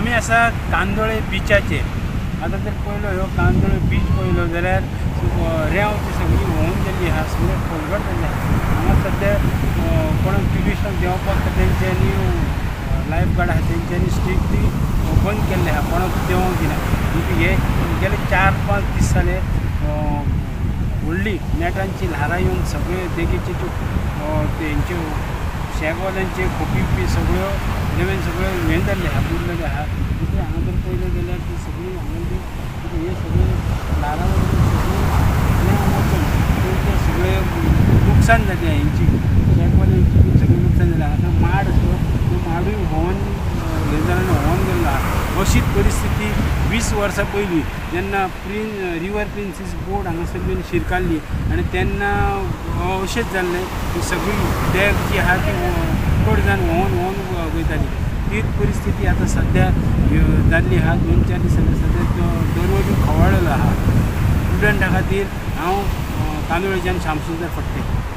आमी आसा कांदोळे बिचाचेर. आतां जर पळयलो ह्यो कांदोळे बीच पळयलो जाल्यार रेंव ती सगळी व्होवन गेल्ली आसा, सगळें खोलगट जाल्लें आसा. हांगा सद्या कोणाक ट्युरिस्टांक देंवपाक तेंच्यांनी लायफ गार्ड आसा तेंच्यांनी स्ट्रिक्टली बंद केल्लें आसा, कोणाक देंवोंक दिना. हे गेले 4-5 दीस जाले व्हडली नेटांची ल्हारां येवन सगळे देगेचे ज्यो तेंच्यो शेकवाल्यांचे खोपी बी सगळ्यो रेंवेन सगळ्यो हें जाल्लें आसा, बुडलेलें आसा. दुसरें हांगा जर पळयलें जाल्यार ती सगळी हांगा हे सगळे ल्हारां सगळें रेंव वचून तेंचें सगळें लुकसाण जालें, हेंची शेकवाल्यांची बी सगळें लुकसाण जालें. हांगा माड आसलो तो माडूय व्होवन हें जाल्यान व्होवन गेल्लो आसा. अशीच परिस्थिती 20 वर्सां पयलीं जेन्ना रिवर प्रिन्सीस बोट हांगासर येवन शिरकाल्ली आनी तेन्ना अशेंच जाल्लें की सगळी देग जी आसा ती कड जावन व्होवन व्होवन वयताली. तीच परिस्थिती आतां सद्या जाल्ली आसा. 2-4 दिसांनी सद्या दर्यो बी खवळलेलो आसा. प्रुडंटा खातीर हांव कांदोळेच्यान श्यामसुंदर फडते.